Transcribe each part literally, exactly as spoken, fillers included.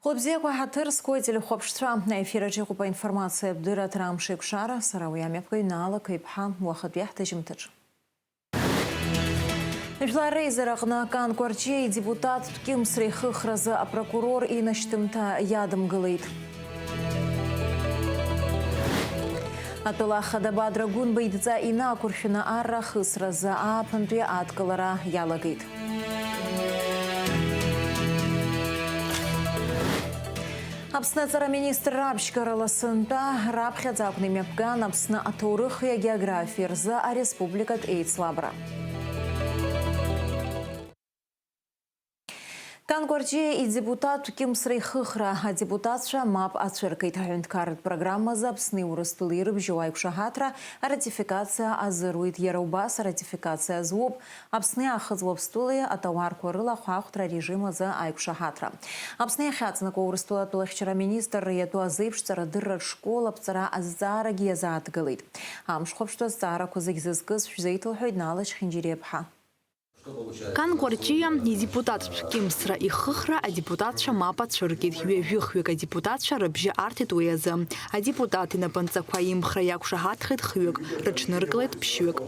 Хәылбзиақәа ҳаҭыр зқәу ателехәаԥшцәа, аефир аҿы иҟоуп аинформациатә дырраҭара Амш еиқәшара, сара уи амҩаԥгаҩ Наала Қеиԥҳа, уахатәи ҳҭыжьымҭаҿы. Жәлар реизараҟны Кан Кәарҷиа идепутаттә кьымсра ихыхразы апрокурор инашьҭымҭа иадымгылеит. Атәыла ахада Бадра Гәынба идҵа инақәыршәаны арра ахысразы ааԥынтәи адкылара иалагеит. Аԥсны аҵара министрра аԥшьгарала сынтәа раԥхьаӡа акәны имҩаԥган Аԥсны аҭоурыхи агеографиеи рзы ареспубликатә еицлабра. Кан Кәарҷиа идепутаттә кьымсра ихыхра адепутатцәа мап ацәыркит. Аҳәынҭқарратә программазы Аԥсни Урыстәылеи рыбжьоу аиқәшаҳаҭра аратификациа азыруит. Иара убас аратификациа азуп Аԥсни Аахыҵ Уаԥстәылеи атауарқәа рыла ахәаахәҭра арежим азы аиқәшаҳаҭра. Аԥсны иахьаҵанакуа Урыстәыла атәылахьчара аминистрра иатәу азеиԥшҵара адырратә школ аԥҵара азҵаарагьы иазааҭгылеит. Амшхәаԥштәы азҵаарақәа зегь зызкыз шәзеиҭалҳәоит Наала Чхинџьириаԥҳа. Кан Кәарҷиа идепутаттә кьымсра ихыхра адепутатцәа мап ацәыркит, ҩажәихҩык адепутатцәа рыбжьы арҭеит уи азы. Адепутат инапынҵақәа имхра иақәшаҳаҭхеит хҩык, рыҽныркылеит ԥшьҩык.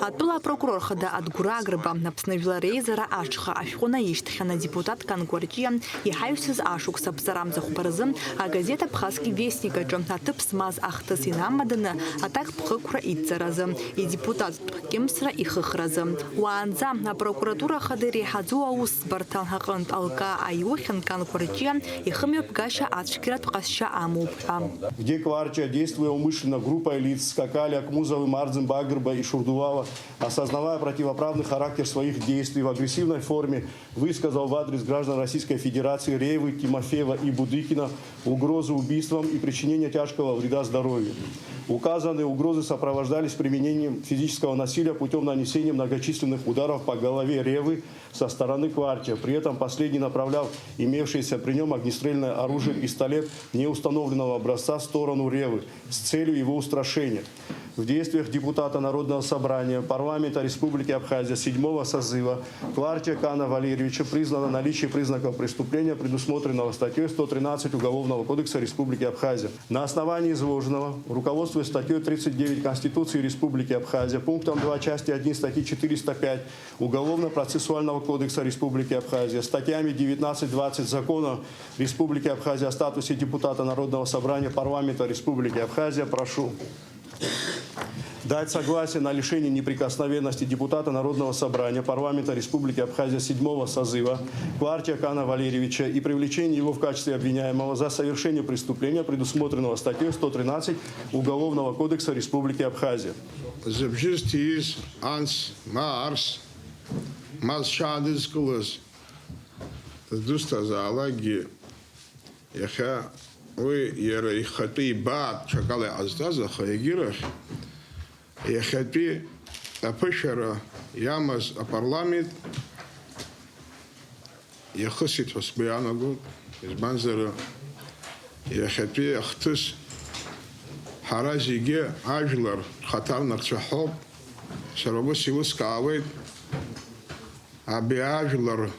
Атәыла апрокурор хада Адгәыр Агрба, Аԥсны Жәлар Реизара ашҟа ашәҟәы наишьҭхьан адепутат Кан Кәарҷиа иҳаҩсыз ашықәс аԥҵарамза хәба рзы агазеҭ Абхазский вестник аҿы аҭыԥ змаз ахҭыс инамаданы аҭакԥхықәра идҵаразы, идепутат кьымсра ихыхразы. Уаанӡа апрокуратура ахада иреиҳаӡоу аусӡбарҭа аҟынтә алкаа аиухьан Кан Кәарҷиа ихымҩаԥгашьа ацәгьаратә ҟазшьа амоуп ҳәа. Где Кварча, действуя умышленно, группой лиц скакали Акмузовым, Ардзем, Багрба и Шурдувала, осознавая противоправный характер своих действий, в агрессивной форме высказал в адрес граждан Российской Федерации Ревы, Тимофеева и Будыкина угрозы убийством и причинение тяжкого вреда здоровью. Указанные угрозы сопровождались применением физического насилия путём нанесения многочисленных ударов по голове Ревы со стороны Кварча. При этом последний направлял имевшееся при нём огнестрельное оружие, пистолет неустановленного образца, в сторону Ревы с целью его устрашения. В действиях депутата Народного собрания парламента Республики Абхазия седьмого созыва Кварча Кана Валерьевича признано наличие признаков преступления, предусмотренного статьей сто тринадцать Уголовного кодекса Республики Абхазия. На основании изложенного, руководствуясь статьей тридцать девять Конституции Республики Абхазия, пунктом два части один статьи четыреста пять Уголовно-процессуального кодекса Республики Абхазия, статьями девятнадцать двадцать Закона Республики Абхазия о статусе депутата Народного собрания парламента Республики Абхазия, прошу дать согласие на лишение неприкосновенности депутата Народного собрания парламента Республики Абхазия седьмого созыва Кварча Кана Валерьевича и привлечение его в качестве обвиняемого за совершение преступления, предусмотренного статьей сто тринадцать Уголовного кодекса Республики Абхазия. Зыбжьы зҭиз анс, ма арс, ма зҽаанызкылаз дызусҭазаалакгьы, иахьа уи иара ихатәы ибаатә ҽакала иҟазҵаз, аха егьирахь иахьатәи аԥышәара иамаз апарламент иахысит ҳәа сгәы иаанагоит, избанзар, иахьатәи ахҭыс ҳара зегьы ажәлар рхаҭарнакцәа ҳауп. Сара ус еилыскаауеит, абри ажәлар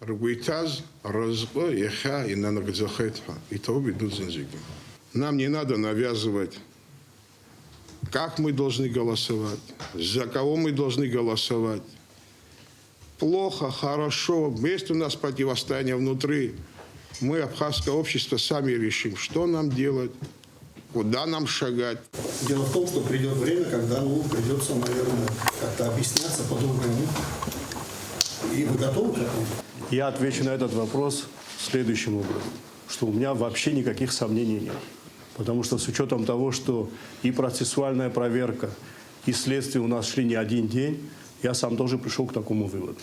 ргәы иҭаз рызҟы иахьа инанагӡахеит ҳәа, иҭоуп идуӡӡан зегьы. Нам не надо навязывать, как мы должны голосовать, за кого мы должны голосовать. Плохо, хорошо, есть у нас противостояние внутри. Мы, абхазское общество, сами решим, что нам делать, куда нам шагать. Дело в том, что придёт время, когда, ну, придётся, наверное, как-то объясняться по-другому и выготовить. Я отвечу на этот вопрос следующим образом, что у меня вообще никаких сомнений нет. Потому что с учётом того, что и процессуальная проверка, и следствие у нас шли не один день, я сам тоже пришёл к такому выводу.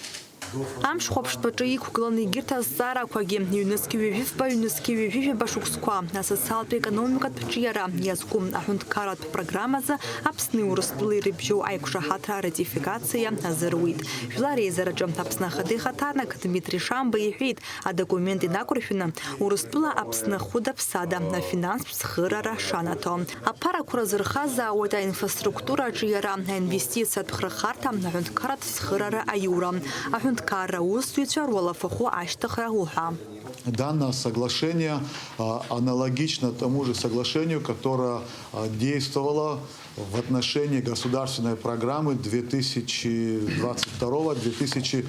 Амш хәаԥштәаҿы иқәгыланы егьырҭ азҵаарақәагьы, ҩнызқь ҩажәи фба, ҩнызқь ҩажәи жәаба шықәсқәа асоциалтә-економикатә ҿиара иазку аҳәынҭқарратә программазы Аԥсни Урыстәылеи рыбжьоу аиқәшаҳаҭра аратификациа азыруит. Жәлар реизараҿы Аԥсны Ахада ихаҭарнак Дмитри Шамба иҳәеит, адокумент инақәыршәаны Урыстәыла Аԥсны хәыда-ԥсада афинанстә цхыраара шанаҭо. Аԥарақәа рзырхазаауеит аинфраструктура аҿиара, аинвестициатә хырхарҭа, аҳәынҭқарратә цхыраара аиура, аҳәынҭқарра аусзуҩцәа руалафахәы ашьҭыхра уҳәа. Данное соглашение, а, аналогично тому же соглашению, которое, а, действовало в отношении государственной программы две тысячи двадцать второго, две тысячи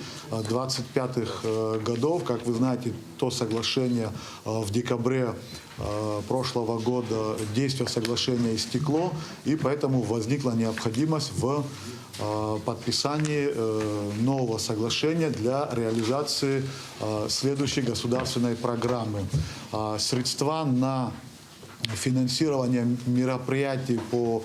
двадцать пятых, э, годов. Как вы знаете, то соглашение, э, в декабре, э, прошлого года, действие соглашения истекло, и поэтому возникла необходимость в, э, подписании, э, нового соглашения для реализации, э, следующей государственной программы. А, средства на финансирование мероприятий по,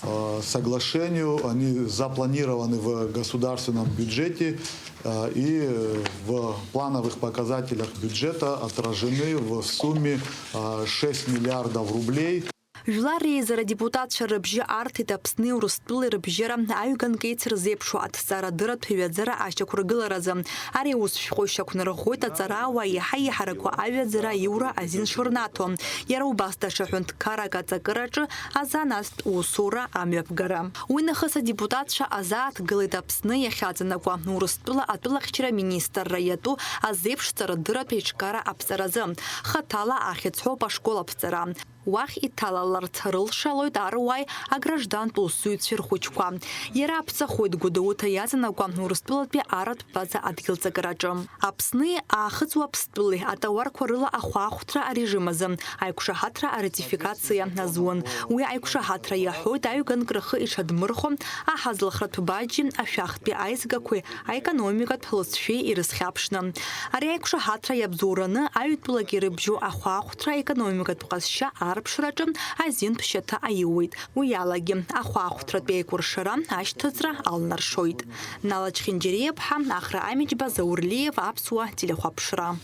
э, соглашению, они запланированы в государственном бюджете, э, и в плановых показателях бюджета отражены в сумме, э, шесть миллиардов рублей. Жәлар реизара адепутатцәа рыбжьы арҭеит Аԥсни Урыстәылеи рыбжьара аҩганк еицырзеиԥшу аҭҵаарадырратә ҩаӡара ашьақәыргыларазы. Ари аус шәҟәы шьақәнарӷәӷәоит аҵарауаа иаҳа иҳараку аҩаӡара аиура азин шырнаҭо, иара убас даҽа ҳәынҭқаррак аҵакыраҿы азанааҭтә усура амҩаԥгара. Уи нахыс адепутатцәа азааҭгылеит Аԥсны иахьаҵанакуа Урыстәыла атәылахьчара министрра иатәу азеиԥшҵарадырратә еиҿкаара аԥҵаразы. Хаҭала ахьӡ ҳәоуп ашкол аԥҵара. Уахь иҭалаларц рылшалоит аруааи аграждантә усзуҩцәеи рхәыҷқәа. Иара аԥҵахоит Гәдоуҭа иаҵанакуа Урыстәылатәи арратә база адгьылҵакыраҿы. Аԥсни Аахыҵ Уаԥстәылеи атауарқәа рыла ахәаахәҭра арежим азы аиқәшаҳаҭра аратификациа азуан. Уи аиқәшаҳаҭра иаҳәоит аҩганк рхы иҽадмырхәо аҳазлахратә баџьи ашәахтәи аизгақәеи аекономикатә лҵшәеи ирызхьаԥшны. Ари аиқәшаҳаҭра иабзоураны аҩтәылак ирыбжьоу ахәаахәҭра аекономикатә ҟазшьа арԥшраҿы азинтә шьаҭа аиуеит. Уи алагьы ахәаахәҭратә еикәыршара ашьҭыҵра алнаршоит. Нала Чхинџьариаԥҳа, Ахра Амиџьба, Заур Лиев, Аԥсуа телехәаԥшра.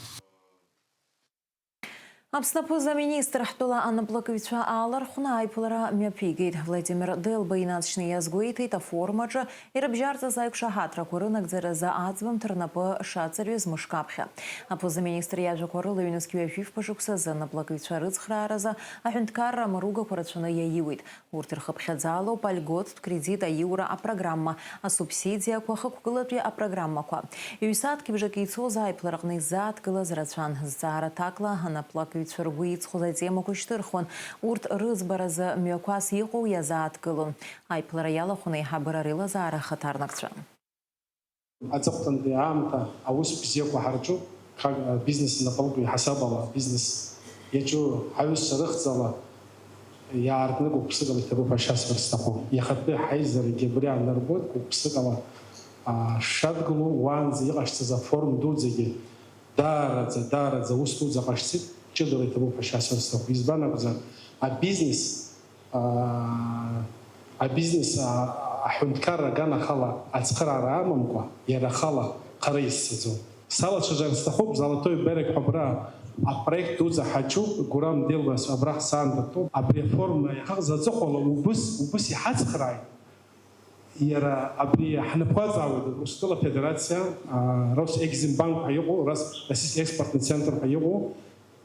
Аԥсны аԥыза-министр ҳтәыла анаплакыҩцәа аалархәны аиԥылара мҩаԥигеит. Владимир Делба инаҵшьны иазгәеиҭеит, афорум аҿы ирыбжьарҵаз аиқәшаҳаҭрақәа рынагӡаразы аӡбамҭа рнапы шаҵарҩыз мышк аԥхьа. Аԥыза-министр иажәақәа рыла, ҩнызқь ҩажәи фба шықәсазы анаплакыҩцәа рыцхрааразы аҳәынҭқарра амаругақәа рацәаны иаиуит. Урҭ ирхыԥхьаӡалоуп альготә кредит аиура апрограмма, асубсидиақәа, хықәкылатәи апрограммақәа. Ҩ-сааҭк бжак ицоз аиԥылараҟны изааҭгылаз рацәан. Зҵаара аҭакла анаплакыҩцәа ргәы иҵхоз атемақәа шьҭырхуан. Урҭ рыӡбаразы мҩақәас иҟоу иазааҭгылон. Аиԥылара иалахәын аиҳабыра реилазаара ахаҭарнакцәа. Аҵыхәтәантәи аамҭа аус бзиақәа ҳарҿуп, ха-, бизнес инапалатәи ҳасаб ала, бизнес иаҿу ҳаҩызцәа рыхьӡала иаартны гәык-ԥсыкала иҭабуп ҳәа шәасҳәарц сҭахуп. Иахатәи ҳаизарагьы абри аанарбоит, гәык-ԥсыкала, аа, шәадгылоу уаанӡа иҟашьҵаз афорум дуӡӡагьы даараӡа, даараӡа ус дуӡӡа ҟашьҵеит, ҷыдала иҭабуп ҳәа шәасҳәарц сҭахуп. Избан акәзар, абизнес аа, абизнес, аа, аҳәынҭқарра аганахьала ацхыраара амамкәа, иара ахала хара изцаӡом. Салацәажәарц сҭахуп, Золотой берег ҳәа абра апроект дуӡӡа ҳаҿуп, Гурам Делбас абра ҳцан датәуп. Абри аформа иахьа заҵыхәала убыс, убыс иҳацхрааит. Иара абри ҳнапқәа аҵаауеит Урыстәыла Афедерациа, аа, Росэкзимбанк ҳәа иҟоу, Рос-, Российский экспортный центр ҳәа иҟоу,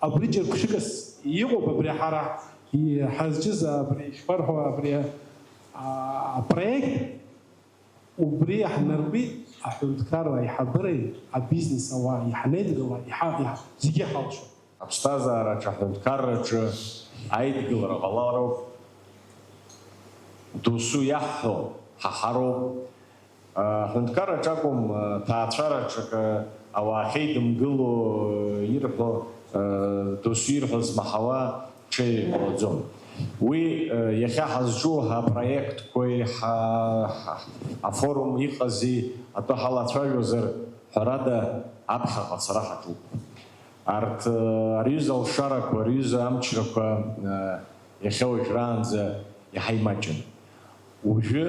абри џьаргәшьыгас иҟоуп, абри ҳара иҳазҿыз абри ишԥарҳәо, абри, а, апроект, убри иаҳнарбеит аҳәынҭқарра аиҳабыреи абизнес ауаа иҳанеидгыла, иҳа-, иҳа-, зегьы ҳалшоит. Аԥсҭазаараҿы, аҳәынҭқарраҿы аидгылара ҟалароуп, досу иаҳҳәо ҳаҳароуп. Аҳәынҭқарраҿ акәым, ҭаацәараҿ акы ауаа ахьеидымгыло ирҳәо, досу ирҳәо змаҳауа ҽеи ҟалаӡом. Уи, иахьа ҳазҿу ҳапроектқәеи, ҳа-, ҳа-, афорум иҟази атәы ҳалацәажәозар, ҳәарада, аԥхьаҟа ацара ҳаҿуп. Арҭ, ари аҩыза алшарақәа, ари аҩыза амчрақәа, иахьа уажәраанӡа иаҳа имаҷын. Уажәы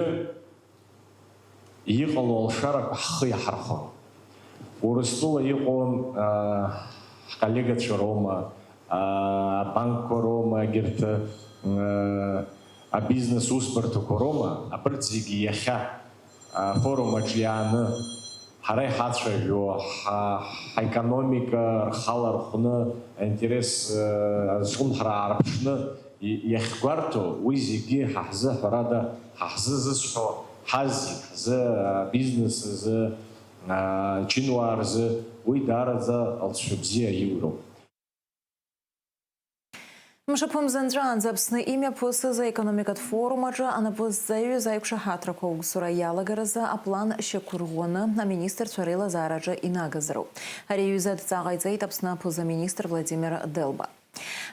иҟало алшарақәа ҳхы иаҳархәон. Урыстәыла иҟоу, аа, ҳколлегацәа роума, аа, абанкқәа роума, егьырҭ, аа, абизнес усбарҭақәа роума, абырҭ зегьы иахьа, аа, афорум аҿы иааны ҳара иҳацәажәо, ҳа-, ҳаекономика рхала рхәны, аинтерес, аа, азҿлымҳара аарԥшны, И-, иахьгәарҭо уи зегьы ҳа ҳзы, ҳәарада, ҳа ҳзы зысҳәо, ҳазегь ҳзы, абизнес азы, ачынуаа рзы уи даараӡа алҵшәа бзиа аиуроуп. Мшаԥымза анҵәаанӡа Аԥсны имҩаԥысыз аекономикатә форум аҿы анапы зҵаҩыз аиқәшаҳаҭрақәа аусура иалагаразы аплан шьақәырӷәӷәаны аминистрцәа реилазаараҿы инагазароуп. Ари аҩыза адҵа ҟаиҵеит Аԥсны аԥыза-министр Владимир Делба.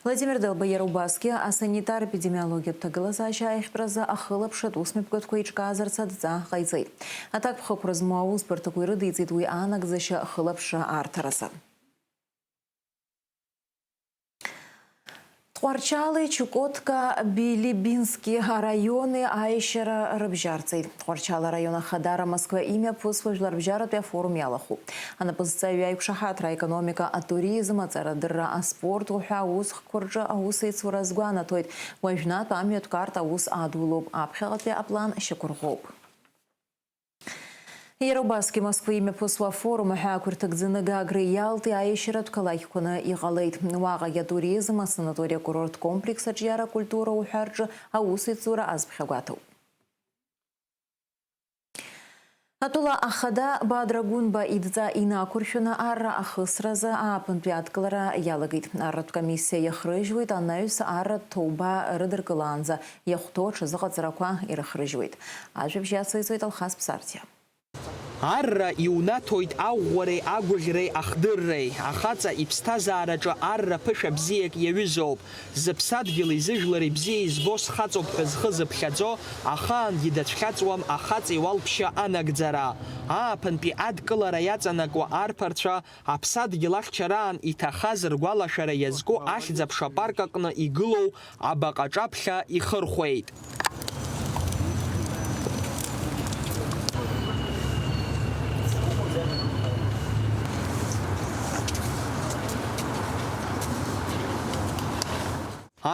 Владимир Делба иара убасгьы асанитар-епидемиологиатә ҭагылазаашьа аиӷьтәразы ахылаԥшратә усмҩаԥгатәқәа еиҿкаазарц адҵа ҟаиҵеит. Аҭакԥхықәра змоу аусбарҭақәа ирыдиҵеит уи анагӡашьа ахылаԥшра арҭаразы. Тҟәарчали Чукотка Билибински араиони аиашьара рыбжьарҵеит. Тҟәарчал араион ахадара Москва имҩаԥысуа жәларбжьаратәи афорум иалахәуп. Анапызҵаҩы аиқәшаҳаҭра, аекономика, атуризм, аҵарадырра, аспорт уҳәа аусхкқәа рҿы аусеицура азгәанаҭоит. Уажәнатә амҩатә карта аус адулоуп, аԥхьаҟатәи аплан шьақәырӷәӷәоуп. Иара убасгьы Москва имҩаԥысуа афорум аҳәаақәа ирҭагӡаны Гагреи Иалтеи аиашьаратә қалақьқәаны иҟалеит. Уаҟагьы атуризм, асанаториа-курорттә комплекс, аҿиара-культура уҳәа рҿы аусеицура азԥхьагәаҭоуп. Атәыла ахада Бадра Гәынба идҵа инақәыршәаны арра ахысразы ааԥынтәи адкылара иалагеит. Арратә комиссиа иахрыжьуеит, анаҩс арратә ҭоуба рыдыркылаанӡа иахәҭоу аҽазыҟаҵарақәа ирыхрыжьуеит. Ажәабжь иацылҵоит Алхас Ԥсарҭиа. Арра иунаҭоит аӷәӷәареи агәаӷьреи ахдырреи. Ахаҵа иԥсҭазаараҿы арра ԥышәа бзиак иаҩызоуп. Зыԥсадгьыли зыжәлари бзиа избо схаҵоуп ҳәа зхы зыԥхьаӡо, ахаангьы дацәхьаҵуам ахаҵа иуалԥшьа анагӡара. Ааԥынтәи адкылара иаҵанакуа арԥарцәа Аԥсадгьыл ахьчараан иҭахаз ргәалашәара иазку ахьӡ-аԥша апарк аҟны игылоу абаҟа аҿаԥхьа ихырхәеит.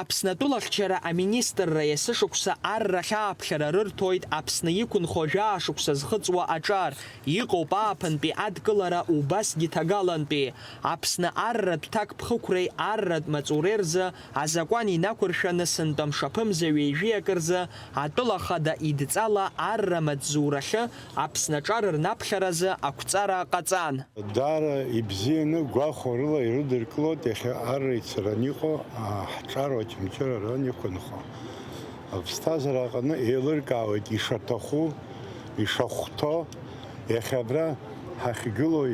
Аԥсны атәылахьчара аминистрра есышықәса арра ахьааԥхьара рырҭоит Аԥсны иқәынхо жәаа шықәса зхыҵуа аҿар. Иҟоуп ааԥынтәи адкылара убасгьы ҭагалантәи. Аԥсны арратә ҭакԥхықәреи арратә маҵуреи рзы азакәан инақәыршәаны сынтәа мшаԥымза ҩеижәи акы рзы атәыла хада идҵала арра маҵзурахьы Аԥсны аҿар рнаԥхьаразы ақәҵара ҟаҵан. Даара ибзианы гәахәарыла ирыдыркылоит иахьа арра ицараны иҟоу, аа, ҳҿар Очамчыра араион иқәынхо. Аԥсҭазаара аҟны еилыркаауеит ишаҭаху, ишахәҭоу, иахьа абра ҳахьгылоу,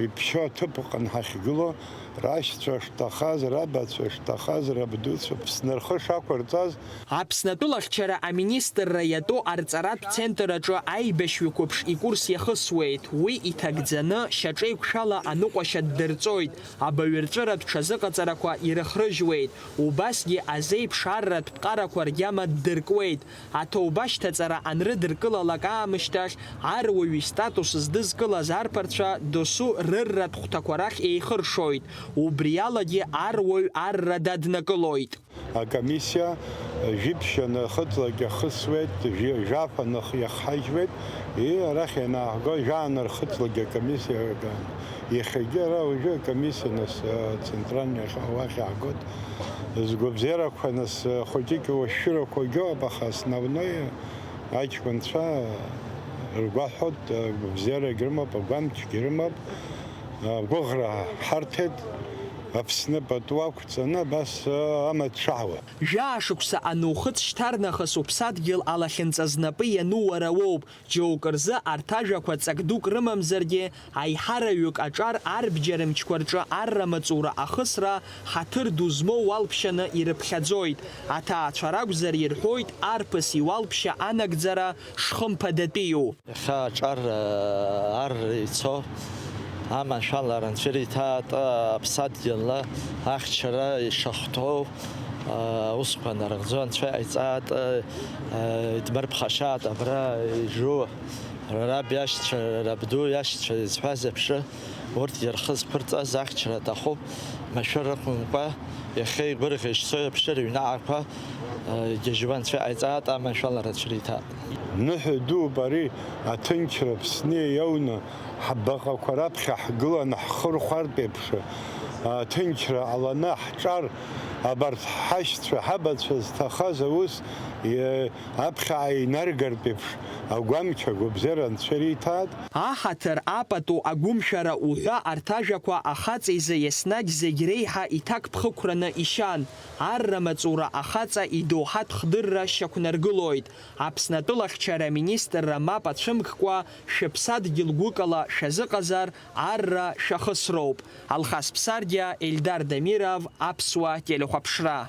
иԥшьоу аҭыԥ аҟны ҳахьгылоу, рашьцәа шҭахаз, рабацәа шҭахаз, рабдуцәа Аԥсны рхы шақәырҵаз. Аԥсны атәылахьчара аминистрра иатәу арҵаратә центр аҿы аибашьҩы қәыԥш икурс иахысуеит. Уи иҭагӡаны, шьаҿеиқәшәала аныҟәашьа ддырҵоит, абаҩрҵәыратә ҽазыҟаҵарақәа ирыхрыжьуеит, убасгьы азеиԥш арратә ԥҟарақәа ргьама ддыркуеит. Аҭоуба шьҭаҵара анрыдыркылалак аамышьҭахь, аруаҩы истатус здызкылаз арԥарцәа досу рырратә хәҭақәа рахь еихыршоит, убриалагьы аруаҩ арра даднакылоит. Акомиссиа жәиԥшьаны хыҵлак иахысуеит, жәи-, жәаф аных иахҳажьуеит, и, арахь ианааҳго, жәаа нырхыҵлакгьы акомиссиа аган. Иахьагьы ара уажәы акомиссиа нас, а, центральный ахь-, уахь иаагоит. Згәабзиарақәа нас, а, хәыҷык уашәшәырақәа гьоуп, аха основное аҷкәынцәа ргәаҳәоит, а, гәабзиарагь рымоуп, агәамчгьы рымоуп, а, агәыӷра ҳарҭеит, Аԥсны пату ақәҵаны абас, а, амаҭ шаҳуа. Жәаа шықәса анухыҵ шьҭарнахыс уԥсадгьыл алахьынҵа знапы иану уара уоуп. Џьоукы рзы арҭ ажәақәа ҵак дук рымамзаргьы, аиҳараҩык аҿар арбџьарымчқәа рҿы арра маҵура ахысра ҳаҭыр ду змоу уалԥшьаны ирыԥхьаӡоит. Аҭаацәа ракәзар ирҳәоит арԥыс иуалԥшьа анагӡара шхымԥадатәиу. Иахьа аҿар, ар ицо аманшәалара анцәа ириҭаат, аԥсадгьыл ахьчара ишахәҭоу, аусқәа нарыгӡо анцәа иҟаиҵаат, идмырԥхашьаат абра ижу раб иашьцәа, рабду иашьцәа изҳәаз еиԥш, урҭгьы рхы зԥырҵаз ахьчара аҭахуп, машәыр рықәымкәа, иахьа игәырӷьа ишцо еиԥш, рыҩнаҟақәа, э, игьежьуа анцәа иҟаиҵаат, аманшәалара анцәа ириҭаат. Ныҳәа дууп ари, аҭынчра Аԥсны иауны, ҳбаҟақәа раԥхьа ҳгыланы ҳхы рхәартә еиԥш, аҭынчра ҟаланы ҳҿар, Абарҭ ҳашьцәа, ҳабацәа зҭахаз аус, е, аԥхьаҟа инаргартә еиԥш, агәамч, агәабзиара Анцәа ириҭааит. Аҳаҭыр, апату, агәымшәара уҳәа арҭ ажәақәа ахаҵа изы еснагь зегь реиҳа иҭакԥхықәраны ишьан. Арра маҵура ахаҵа идоуҳатә хдырра шьақәнаргылоит. Аԥсны атәылахьчара аминистрра мап ацәымккәа, шәыԥсадгьыл гәыкала шәазыҟазар, арра шәахысроуп. Алхас Ԥсардиа, Ельдар Дамиров, Аԥсуа телехәаԥшра.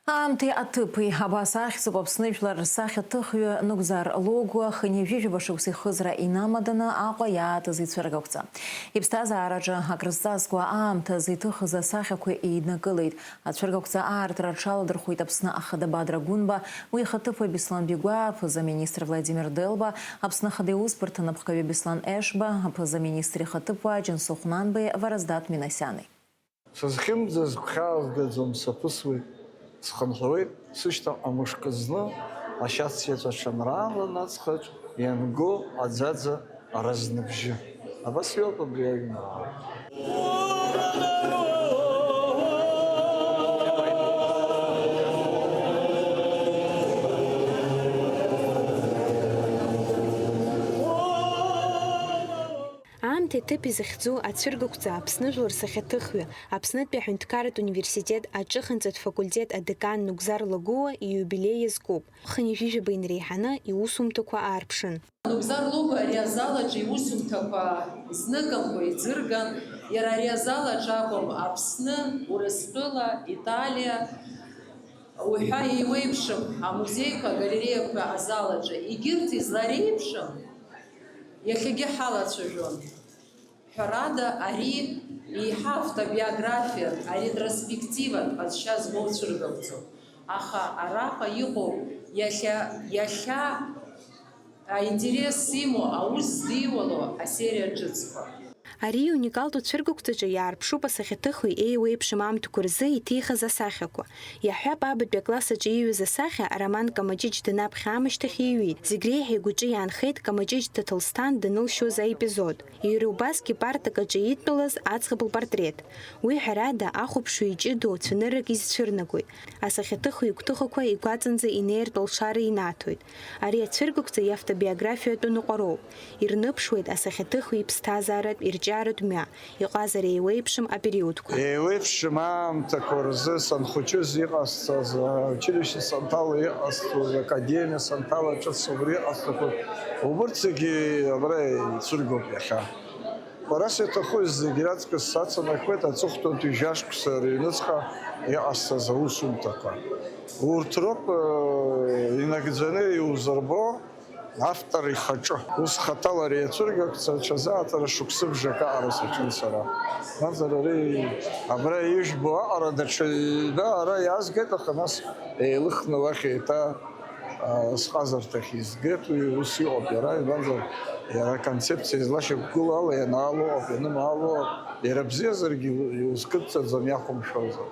Аамҭеи аҭыԥи, абас ахьӡуп Аԥсны жәлар рсахьаҭыхҩы Нугзар Логәуа хынҩажәижәаба шықәса ихыҵра инамаданы Аҟәа иаатыз ицәыргақәҵа. Иԥсҭазаараҿы акрызҵазкуа аамҭазы иҭыхыз асахьақәа еиднакылеит. Ацәыргақәҵа аартра рҽаладырхәит Аԥсны Ахада Бадра Гәынба, уи ихаҭыԥуаҩ Беслан Бигәаа, аԥыза-министр Владимир Делба, Аԥсны Ахада иусбарҭа анапхгаҩы Беслан Ешба, аԥыза-министр ихаҭыԥуаа Џьансыхә Нанбеи, Вараздат Минасиани. Сызхьымӡаз гәхьаазгаӡом, саԥысуеит, схынҳәуеит, сышьҭахьҟа мышкы зны ашьац иаҵәа аҽанраалан аҵхаҿ ианго аӡаӡа аразныбжьы. Абас иоуп абри аҩымра. Аамҭеи аҭыԥи захьӡу ацәыргақәҵа Аԥсны жәлар рсахьаҭыхҩы, Аԥснытәи аҳәынҭқарратә университет аҿыханҵатә факультет адекан Нугзар Лагәуа ииубилеи иазкуп. Хынҩажәижәаба инареиҳаны иусумҭақәа аарԥшын. Нугзар Логәуа ари азал аҿы иусумҭақәа зныкымкәа иӡырган, иара ари азал аҿы акәым, Аԥсны, Урыстәыла, Италиа уҳәа еиуеиԥшым амузеиқәа, агалереиақәа азал аҿы, егьырҭ излареиԥшым, иахьагьы ҳалацәажәон. Ҳәарада, ари еиҳа автобиографиатә, аретроспективатә ҟазшьа змоу цәыргақәҵоуп. Аха араҟа иҟоуп иахьа, иахьа аинтерес имоу аус здиуало асериа ҿыцқәа. Ари иуникалтәу цәыргақәҵаҿы иаарԥшуп асахьаҭыхҩы еиуеиԥшым аамҭақәа рзы иҭихыз асахьақәа. Иаҳҳәап, аабатәи акласс аҿы ииҩыз асахьа Роман Камаҷыҷ данаԥхьа аамышьҭахь иҩит. Зегь реиҳа игәаҿы иаанхеит Камаҷыҷ Ҭаҭласҭан данылшьуаз аепизод. Иара убасгьы партак аҿы идтәалаз аӡӷаб лпортрет. Уи, ҳәарада, ахәаԥшҩы иҷыдоу цәаныррак изцәырнагоит. Асахьаҭыхҩы игәҭыхақәа игәаҵанӡа инеиртә алшара инаҭоит. Ари ацәыргақәҵа иавтобиографиатәу ныҟәароуп. Ирныԥшуеит асахьаҭыхҩы иԥсҭазааратә, ирҿиаратә мҩа, иҟазара еиуеиԥшым апериодқәа. Еиуеиԥшым аамҭақәа рзы санхәыҷыз иҟасҵаз, аучилишье санҭало иҟасҵоз, академиа санҭало ҿыц убри иҟасҵақәоз, убырҭ зегьы абра ицәыргоуп иахьа. Бара сиҭаху зегь раҵкыс сацанакуеит аҵыхәтәантәи жәашықәса рыҩныҵҟа иҟасҵаз аусумҭақәа. Урҭ роуп, э, инагӡаны иузырбо автор ихаҿы. Ус хаҭала ари ацәыргақәҵа аҽазааҵара шықәсыбжак аҟара саҿын сара. Мамзар ари абра ижәбо аҟара даҽа ҩба ара иаазгеит, аха нас еилыхны уахь еиҭа а, сҟазарҭахь изгеит, уи ус иҟоуп иара, избанзар, иара аконцепциа излашьақәгылоу ала ианаало ауп, ианымаало ауп, иара бзиазаргьы иузкыдҵаӡом иахәымшәозар.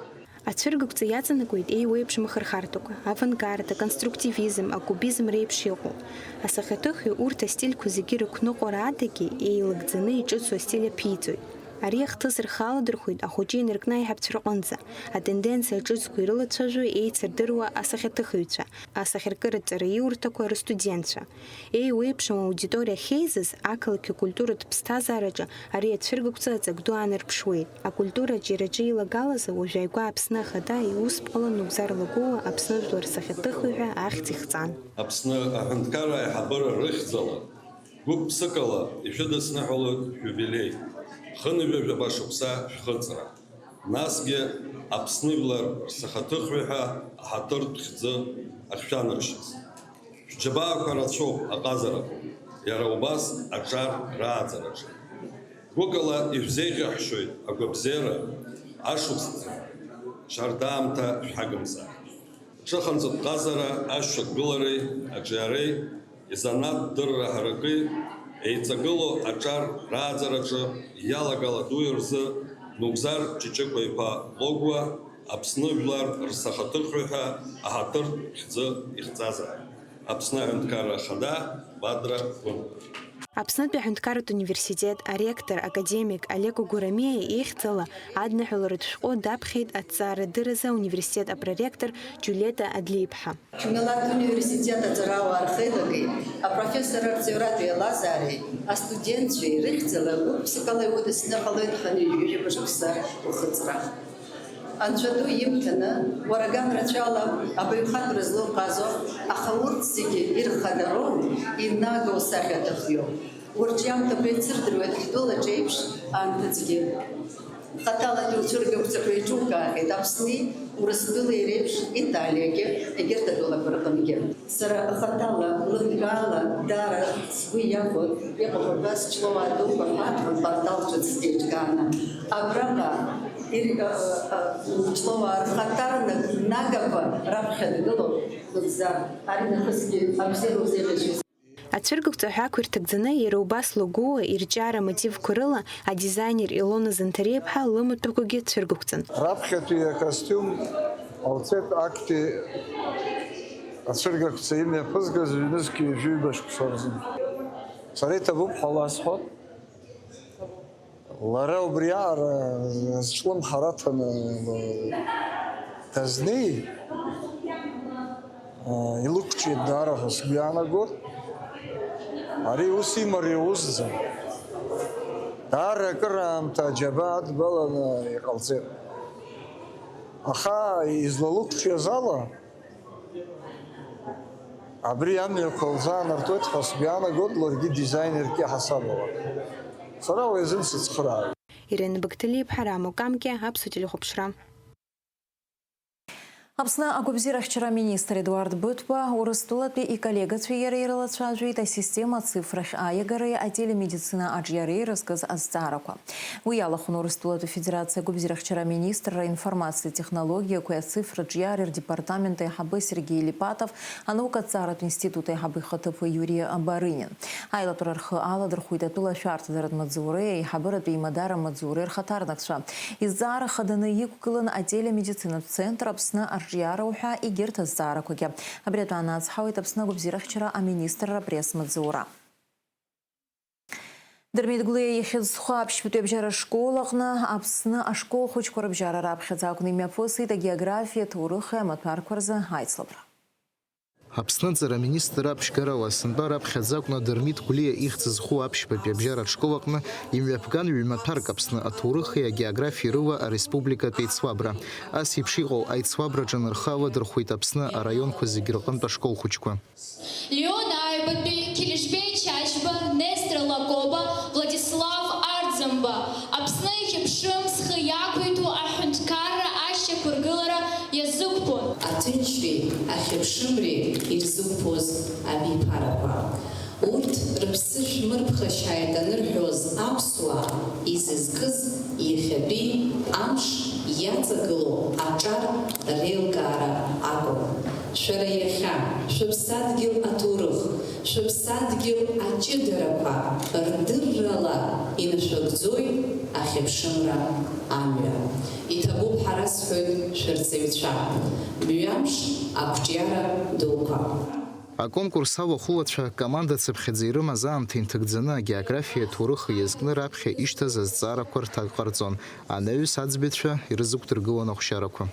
Ацәыргақәҵа иаҵанакуеит еиуеиԥшым ахырхарҭақәа, авангард, аконструктивизм, акубизм реиԥш иҟоу. Асахьаҭыхҩы урҭ астильқәа зегьы рықәныҟәара адагьы еилагӡаны иҿыцу астиль аԥиҵоит. Ари ахҭыс рхы аладырхәит ахәыҷы инаркны аиҳабацәа рҟынӡа, атенденциа ҿыцқәа ирылацәажәо еицырдыруа асахьаҭыхыҩцәа, асахьаркыратә ҵараиурҭақәа рыстудентцәа. Еиуеиԥшым аудиториа ахьеизаз, ақалақь акультуратә ԥсҭазаараҿы ари ацәыргақәҵа аҵак ду аанарԥшуеит. Акультура аҿиараҿы илагалазы уажә ааигәа Аԥсны Ахада иусԥҟала Нугзар Лагәуа Аԥсны жәлар рсахьаҭыхҩы ҳәа ахьӡ ихҵан. Аԥсны аҳәынҭқарра аиҳабыра рыхьӡала, гәык-ԥсыкала ишәыдысныҳәалоит шәиубилеи, хынҩажәа жәаба шықәса шәхыҵра. Насгьы Аԥсны жәлар рсахьаҭыхҩы ҳәа аҳаҭыртә хьӡы ахьшәанаршьаз. Шәџьабаақәа рацәоуп аҟазарақәа, иара убас аҿар рааӡараҿы. Гәыкала ишәзеиӷьаҳшьоит агәабзиара, ашықәсқәа, шьардаамҭа шәҳагымзаап. Ҿыханҵатә ҟазара ашьақәгылареи аҿиареи, изанааҭтә дырра ҳараки еиҵагылоу аҿар рааӡараҿы иалагала дуи рзы Нугзар Ҷыҷыкәа-иԥа Логәуа Аԥсны жәлар рсахьаҭыхҩы ҳәа аҳаҭыртә хьӡы ихҵазаап. Аԥсны Аҳәынҭқарра Ахада, Бадра Гәынба. Аԥснытәи аҳәынҭқарратә университет аректор академик Олег Гурамиа ихьӡала адныҳәаларатә шәҟәы даԥхьеит аҭҵаарадырразы ауниверситет апроректор Џьулиета Адлеиԥҳа. Ҳмилаҭ университет аҵарауаа рхеилагеит, апрофессор арҵаҩратә еилазаареи астудентцәеи рыхьӡала гәык-ԥсыкала иудысныҳәалоит хынҩажәижәаба шықәса ухыҵра. Анцәа ду имҭаны, уара ган рацәала абаҩхатәра злоуҟазо, аха урҭ зегьы ирхадароу, инагоу сахьа аҭахҩоу. Урҿиамҭақәа еицырдыруеит ҳтәылаҿ еиԥш анҭыҵгьы. Хаҭалатәи уцәыргақәҵақәа еиҿукаахьеит Аԥсни Урыстәылеи реиԥш Италиагьы, егьырҭ атәылақәа рҟынгьы. Сара хаҭала, лымкаала, даара сгәы иахәоит, иҟоуп абас ҷлоуаа дуқәа ҳәа лпортал ҿыц еиҿкааны. Абраҟа ир-, ы, ы, ы, ҷлоуаа рхаҭарнак нагақәа раԥхьа дгылоуп Лыбзар. Ари нахысгьы абзиара узеиӷьасшьоит. Ацәыргақәҵа ҳәа ақәирҭа гӡаны, иара убас логоа, ирҿиара амотивқәа рыла адизайнер Илона Занҭариаԥҳа лымаҭәақәагьы цәыргақәҵан. Раԥхьатәи акостиум ҟалҵеит актәи ацәыргақәҵа имҩаԥызгаз ҩнызқь ҩажәи ҩба шықәса рзын. Сара иҭабуп ҳәа ласҳәот. Лара убриаҟара зҿлымҳара аҭаны дазнеи, илықәҿиеит даара ҳәа сгәы иаанагоит. Ари ус имариоузӡам. Даара акыраамҭа аџьабаа адбаланы иҟалҵеит. Аха излалықәҿиаз ала, абри амҩақәа лзаанартуеит ҳәа сгәы иаанагоит, ларгьы дизайнерк иаҳасабала. Сара уи азын сыцхраауеит. Ирина Бақҭалиаԥҳа, Рамо Камкиа, Аԥсуа телехәаԥшра. Аԥсны агәабзиарахьчара аминистр Едуард Быҭәба Урыстәылатәи иколлегацәеи иареи ирылацәажәеит асистема ацифрахь аиагареи ателемедицина аҿиареи ирызкыз азҵаарақәа. Уи иалахәын Урыстәылатәи Афедерациа агәабзиарахьчара аминистрра аинформациатә технологиақәеи ацифратә ҿиареи рдепартамент аиҳабы Сергеи Липатов, анаукаҭҵааратә институт аиҳабы ихаҭыԥуаҩ Иури Барынин. Аилатәара рхы аладырхәит атәыла ашәарҭадаратә маҵзуреи аиҳабыратәи имадара маҵзуреи рхаҭарнакцәа. Изҵаара хаданы иқәгылан ателемедицинатә центр Аԥсны арҿиара уҳәа егьырҭ азҵаарақәагьы. Абри атәы аанацҳауеит Аԥсны агәабзиарахьчара аминистрра апресс-маҵзура. Дырмит Гәлиа ихьӡ зху аԥшьбатәи абжьара школ аҟны Аԥсны ашкол хәыҷқәа рыбжьара раԥхьаӡа акәны имҩаԥысит агеографиа, аҭоурыхи амаҭәарқәа рзы аицлабра. Аԥсны аҵара аминистр аԥшьгарала сынтәа раԥхьаӡа акәны Дырмит Гәлиа ихьӡ зху аԥшьбатәи абжьара школ аҟны имҩаԥган ҩ-маҭәарк Аԥсны аҭоурыхи агеографиеи рыла ареспубликатә еицлабра. Ас еиԥш иҟоу аицлабраҿы нырхы аладырхәит Аԥсны араионқәа зегьы рҟынтә ашкол хәыҷқәа. Леон Аҩбатәи, Қьелешбеи Чачба, Нестор Лакоба, Владислав Арӡынба, Аԥсны ихьыԥшым, зхы иақәиҭу аҳәынҭқарра ашьақәыргылара иазықәԥон. Аҭынчреи ахьыԥшымреи ирзықәԥоз абиԥарақәа. Урҭ рыԥсы шәмырԥхашьааит анырҳәоз аԥсуаа изызкыз иахьатәи амш иаҵагылоу аҿар реилкаара акәын. Шәара иахьа шәыԥсадгьыл аҭоурых, шәыԥсадгьыл аҷыдарақәа рдыррала инашәыгӡоит ахьыԥшымра амҩа. Иҭабуп ҳәа расҳәоит шәырҵаҩцәа, мҩамш ақәҿиара дуқәа. Аконкурс алахәылацәа команда цыԥхьаӡа ирымаз аамҭа инҭагӡаны агеографиа аҭоурыхи иазкны раԥхьа ишьҭаз азҵаарақәа рҭак ҟарҵон. Анаҩс аӡбаҩцәа ирызықәдыргылон ахәшьарақәа.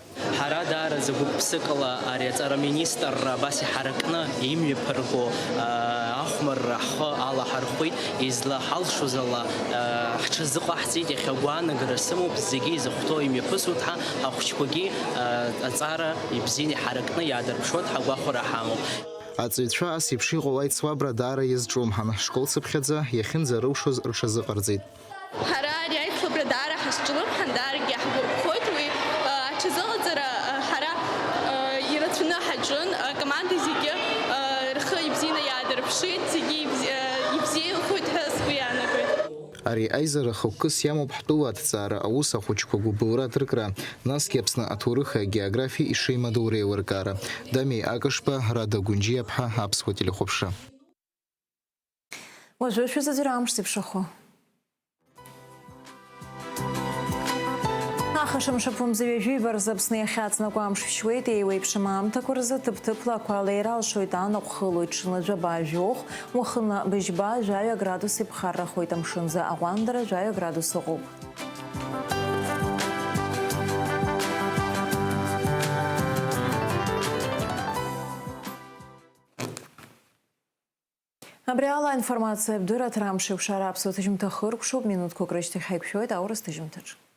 Ҳара даараӡа гәык-ԥсыкала ари аҵара министрра абас иҳаракны имҩаԥырго, аа, ахәмарра ҳхы алаҳархәит, излаҳалшоз ала, аа, ҳҽазыҟаҳҵеит, иахьа агәаанагара сымоуп, зегьы изыхәҭоу имҩаԥысуеит ҳәа, ахәыҷқәагьы, аа, аҵара ибзианы иҳаракны иаадырԥшуеит ҳәа агәахәара ҳамоуп. Аҵаҩцәа ас еиԥш иҟоу аицлабра даара иазҿлымҳан, школ цыԥхьаӡа иахьынӡарылшоз рҽазыҟарҵеит. Ҳара ари аицлабра даара ҳазҿлымҳан, даарагьы иаҳгәаԥхоит уи, а, аҽазыҟаҵара, а, ҳара, а, ирацәаны ҳаҿын, акоманда зегьы, а, рхы ибзианы иаадырԥшит, зегьы ибзи-, а, ибзиахоит ҳәа сгәы иаанагоит. Ари аизара хықәкыс иамоуп ҳтәыла аҭҵаара аус ахәыҷқәа гәыбылра аҭыркра, насгьы Аԥсны аҭоурыхи агеографиеи ишеимадоу реилыркаара. Дамеи Акышба, Рада Гәынџьиаԥҳа, Аԥсуа телехәаԥшра. Уажәы шәызаҵәыра амш зеиԥшрахо. Хашамшаԥымза ҩажәи ҩба рзы Аԥсны иахьаҵнакуа амш шәшьуеит, еиуеиԥшым аамҭақәа рзы ҭыԥ-ҭыԥла ақәа леира алшоит, анаҟә хылоит, ҽны жәаба, жәохә, уахынла быжьба, жәаҩа градус иԥхаррахоит, амшынзы аҟәандара жәаҩа градус ыҟоуп. Абри ала аинформациатә дырраҭара Амш еиқәшара аԥсуа ҭыжьымҭа хыркәшоуп, минуҭқәак рышьҭахь ҳаиқәшәоит аурыс ҭыжьымҭаҿы.